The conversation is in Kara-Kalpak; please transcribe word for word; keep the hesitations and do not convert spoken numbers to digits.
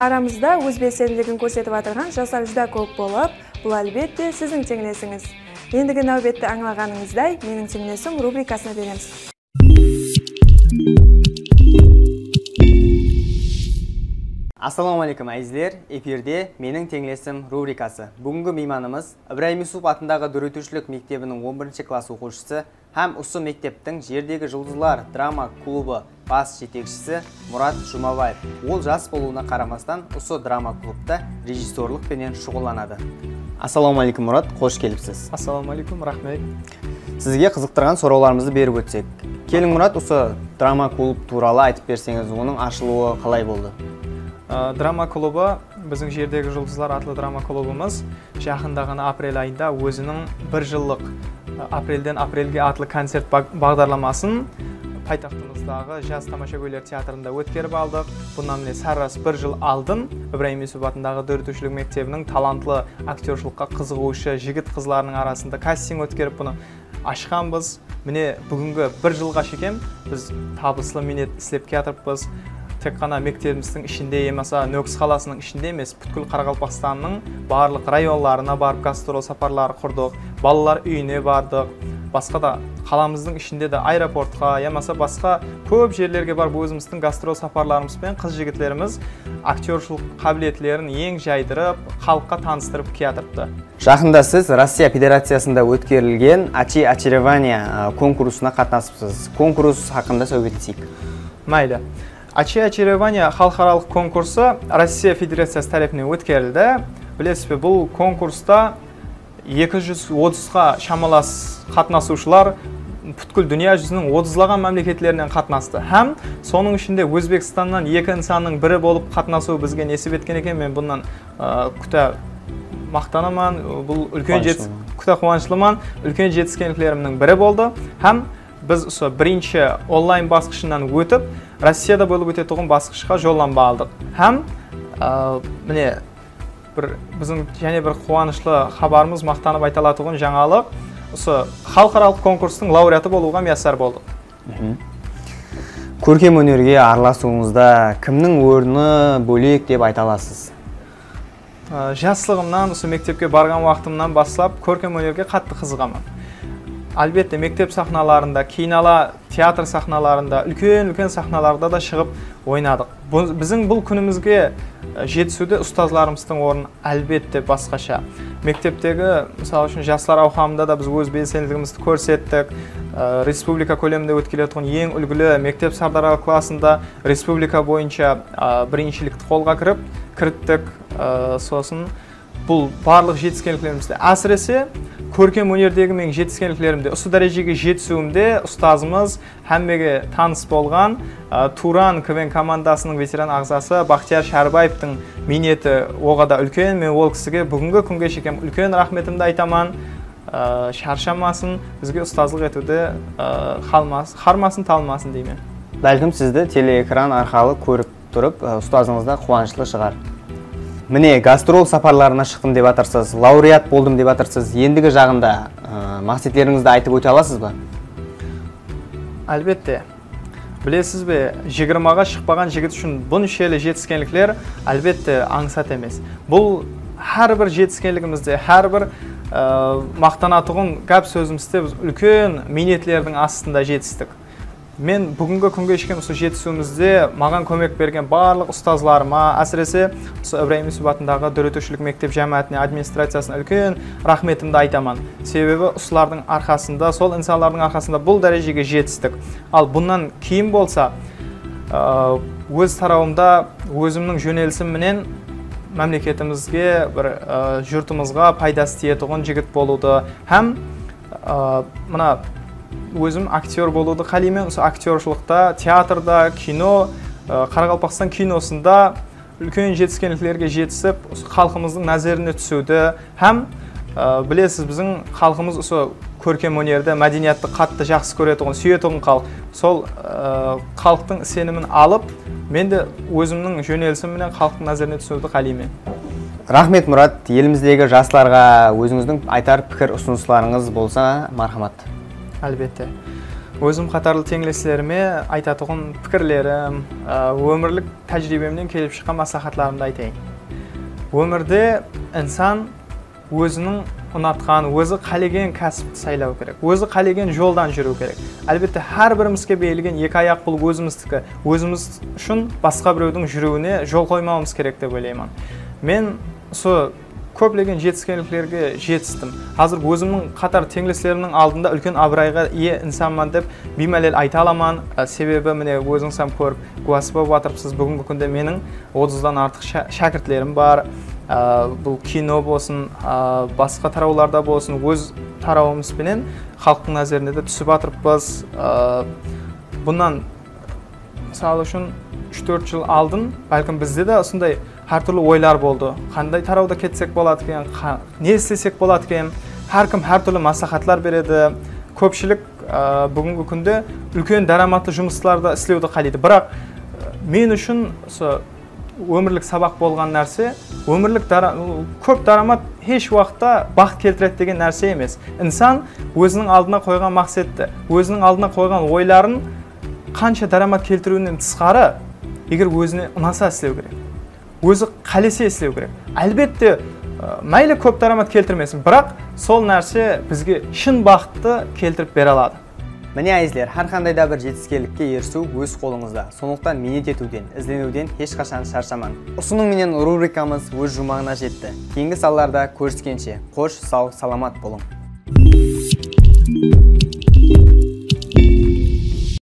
Aramızda óz belsendiligin kórsetip atırǵan jaslar júdá kóp bolıp, bul, álbette, siziń teńlesińiz. Endigi náwbetti ańlaǵanıńızday, Meniń teńlesim rubrikasına beremiz. Assalawma áleykum, ázizler! Efirde Meniń teńlesim rubrikası. Búgingi miymanımız Ibrayım Yusupov atındaǵı dóretiwshilik mektebiniń on birinshi klass oqıwshısı hám usı mekteptiń Jerdegi juldızlar drama klubı bas jetekshisi Murat Jumabaev. Ol jas bolıwına qaramastan, usı drama klubta rejissyorlıq penen shuǵıllanadı. Assalawma áleykum, Murat, xosh kelipsiz. Assalawma áleykum, raxmet. Sizge qızıqtırǵan sorawlarımızdı berip ótsek. Keliń, Murat, usı drama klub tuwralı aytıp berseńiz, onıń ashılıwı qalay boldı? Á, drama klubı, biziń Jerdegi juldızlar atlı drama klubımız jaqında ǵana aprel ayında óziniń bir jıllıq, á, Aprelden aprelge atlı koncert bag-, baǵdarlamasın paytaxtımızdaǵı Jas tamashagóyler teatrında ótkerip aldıq. Bunnan, mine, sarras bir jıl aldın Ibrayım Yusupov atındaǵı dóretiwshilik mektebiniń talantlı aktyorshılıqqa qızıǵıwshı jigit-qızlarınıń arasında kasting ótkerip, bunı ashqanbız. Mine, búgingi bir jılǵa shekem biz tabıslı miynet islep kiyatırıppız. Tek ǵana mektebimizdiń ishinde yamasa Nókis qalasınıń ishinde emes, pútkil Qaraqalpaqstannıń barlıq rayonlarına barıp gastrol saparları qurdıq, balalar úyine bardıq. Basqa da qalamızdıń ishinde de aeroportqa yamasa basqa kóp jerlerge barıp ózimizdiń gastrol saparlarımız benen qız-jigitlerimiz aktyorshılıq qábiletlerin eń jaydırıp, xalıqqa tanıstırıp kiyatırıptı. Jaqında siz Rossiya Federaciyasında ótkerilgen Achi Ochirevaniya, a, konkursına qatnasıpsız. Konkurs haqqında sáwbetleseyik. Máyli. Achi Ochirevaniya xalıqaralıq konkursı Rossiya Federaciyası tárepinen ótkerildi. Bilesiz be, bul konkursta eki júz otızǵa shamalas qatnasıwshılar pútkil dúnya júziniń otızlaǵan mámleketlerinen qatnastı. Hám sonıń ishinde Ózbekstannan eki insannıń biri bolıp qatnasıwı bizge nesip etken eken. Men bunnan Á, kútá maqtanaman, bul úlken jetis-, Quwanıshlıman. Kútá quwanıshlıman, úlken jetiskenliklerimniń biri boldı. Hám biz usı birinshi onlayn basqıshınan ótip, Rossiyada bolıp ótetuǵın basqıshqa jollanba aldıq. Hám, á, mine, bir, biziń jáne bir quwanıshlı xabarımız, maqtanıp ayta alatuǵın jańalıq, usı xalıqaralıq konkurstıń laureatı bolıwǵa miyassar boldıq. Kórkem ónerge aralasıwıńızda kimniń ornı bólek dep ayta alasız? Á, jaslıǵımnan, usı mektepke barǵan waqtımnan baslap kórkem ónerge qattı qızıǵaman. Álbette, mektep saxnalarında, keyin ala teatr saxnalarında, úlken-úlken saxnalarda da shıǵıp oynadıq. Bu, biziń bul kúnimizge, e, jetisiwde ustazlarımızdıń ornı, álbette, basqasha. Mekteptegi, mısal ushın, jaslar awqamında da biz óz belsendiligimizdi kórsettik. E, respublika kóleminde ótkeriletuǵın eń úlgili mektep sardaralı klassında respublika boyınsha, a, birinshilikti qolǵa kirip, kirittik. A, sosın bul barlıq jetiskenliklerimizde, ásirese, kórkem ónerdegi meniń jetiskenliklerimde, usı dárejege jetisiwimde ustazımız hámmege tanıs bolǵan, a, Turan KVN komandasınıń veteran aǵzası Baxtiyar Shárbaevtıń miyneti oǵada úlken. Men ol kisige búgingi kúnge shekem úlken raxmetimdi aytaman. Á, sharshamasın, bizge ustazlıq etiwde, á, qalmas-, harmasın, talmasın deymen. Bálkim sizdi teleekran arqalı kórip turıp, á, ustazıńız da quwanıshlı shıǵar. Mine, gastrol saparlarına shıqtım dep atırsız, laureat boldım dep atırsız. Endigi jaǵında, á, maqsetlerińizdi aytıp óte alasız ba? Álbette. Bilesiz be, jigirmaǵa shıqpaǵan jigit ushın bunsheli jetiskenlikler, álbette, ańsat emes. Bul hár bir jetiskenligimizde, hár bir, e, maqtanatuǵın gáp-sózimizde biz úlken miynetlerdiń astında jetistik. Men búgingi kúnge shekem usı jetisiwimizde maǵan kómek bergen barlıq ustazlarıma, ásirese, usı Ibrayım Yusupov atındaǵı dóretiwshilik mektep jámáátine, administraciyasına úlken raxmetimdi aytaman. Sebebi usılardıń arqasında, sol insanlardıń arqasında bul dárejege jetistik. Al, bunnan keyin bolsa, ı, óz tarawımda ózimniń jónelisim menen mámleketimizge, bir, ı, jurtımızǵa paydası tiyetuǵın jigit bolıwdı hám, ı, mına, ózim aktyor bolıwdı qáleymen. Usı aktyorshılıqta, teatrda, kino, ı, Qaraqalpaqstan kinosında úlken jetiskenliklerge jetisip, usı xalqımızdıń názerine túsiwdi hám, ı, bilesiz, biziń xalqımız usı kórkem ónerdi, mádeniyattı qattı jaqsı kóretuǵın, súyetuǵın xalıq. Sol, ı, xalıqtıń isenimin alıp, men de ózimniń jónelisim menen xalıqtıń názerine túsiwdi qáleymen. Raxmet, Murat. Elimizdegi jaslarǵa ózińizdiń aytar pikir-usınıslarıńız bolsa, marhamat. Álbette. Ózim qatarlı teńleslerime aytatuǵın pikirlerim, á, ómirlik tájiriybemnen kelip shıqqan másláhátlerimdi aytayın. Ómirde insan óziniń unatqan, ózi qálegen kásipti saylawı kerek, ózi qálegen joldan júriwi kerek. Álbette, hár birimizge berilgen eki ayaq bul ózimizdiki, ózimiz ushın basqa birewdiń júriwine jol qoymawımız kerek dep oylayman. Men usı kóplegen jetiskenliklerge jetistim. Házir ózimniń qatar teńleslerimniń aldında úlken abırayǵa iye insanman dep biymálel ayta alaman. Á, sebebi, mine, ózińiz hám kórip gúwası bolıp atırıpsız, búgingi kúnde meniń otızdan artıq shá-, shákirtlerim bar. Á, bul kino bolsın, á, basqa tarawlarda bolsın, óz tarawımız benen xalıqtıń názerine de túsip atırıppız. Á, bunnan, mısal ushın, úsh-tórt jıl aldın, bálkim, bizde de usınday hár túrli oylar boldı. Qanday tarawda ketsek boladı eken, qa-, ne islesek boladı eken? Hár kim hár túrli másláhátler beredi. Kópshilik, á, búgingi kúnde úlken dáramatlı jumıslardı islewdi qáleydi. Biraq, á, men ushın usı ómirlik sabaq bolǵan nárse, ómirlik dara-, kóp dáramat hesh waqıtta baxıt keltiredi degen nárse emes. Insan óziniń aldına qoyǵan maqsetti, óziniń aldına qoyǵan oyların qansha dáramat keltiriwinen tısqarı, eger ózine unasa islew kerek. Ózi qálese islew kerek. Álbette, ı, máyli kóp dáramat keltirmesin, biraq sol nárse bizge shın baxıttı keltirip bere aladı. Mine, ázizler, hár qanday da bir jetiskenlikke erisiw óz qolıńızda. Sonlıqtan miynet etiwden, izleniwden hesh qashan sharshamań. Usınıń menen rubrikamız óz juwmaǵına jetti. Keyingi sanlarda kóriskenshe, xosh, saw, salamat bolıń.